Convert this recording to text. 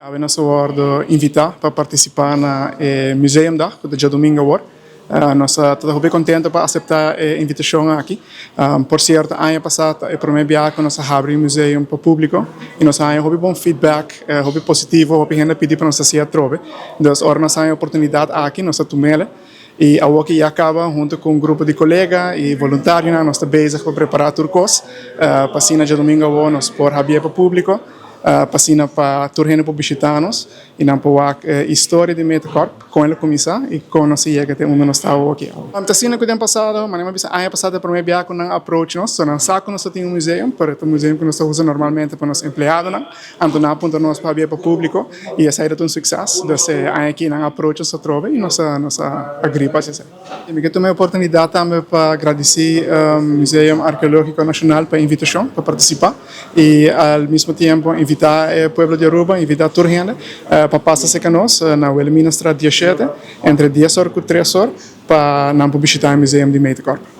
Awe nos a wordo invita pa participa na e Museumdag cu ta djadomingo awor. Nos ta hopi contento pa acepta e invitacion aki. Por cierto, aña pasa ta e prome biaha cu nos a habri e museum pa publico y nos a haña hopi bon feedback, hopi positivo, hopi hende a pidi pa nos haci atrobe. Dus ora nos a haña e oportunidad aki nos a tumele y awor ki ya caba hunto cu un grupo di colega y voluntarionan nos ta bezig pa prepara tur cos pa asina djadomingo awor nos por habie pa publico. Pa asina pa tur hende por bishita nos y nan por wak e historia di Metacorp, con el a cuminsa y con nos a yega te unda nos ta awoki. Ta asina cu den pasado, manera mi a bisa aña pasado ta e prome biaha cu nan a approach nos, so nan sa cu nos ta tin un museum, pero ta un museum cu nos ta usa normalmente pa nos empleadonan, anto nan a puntra nos pa habia pa publico y esai ta un succes, dus e aña aki nan a approach nos atrobe y nos a nos a agree pa haci esai. Y mi ke tuma e oportunidad tambe pa gradici Museum Arqueologico Nacional pa e invitacion pa participa y al mismo tiempo invita e pueblo di Aruba, invita tur hende pa pasa cerca nos na Wilhelminastraat 17 entre 10 or cu 3 or pa nan por bishita e museum di Metacorp.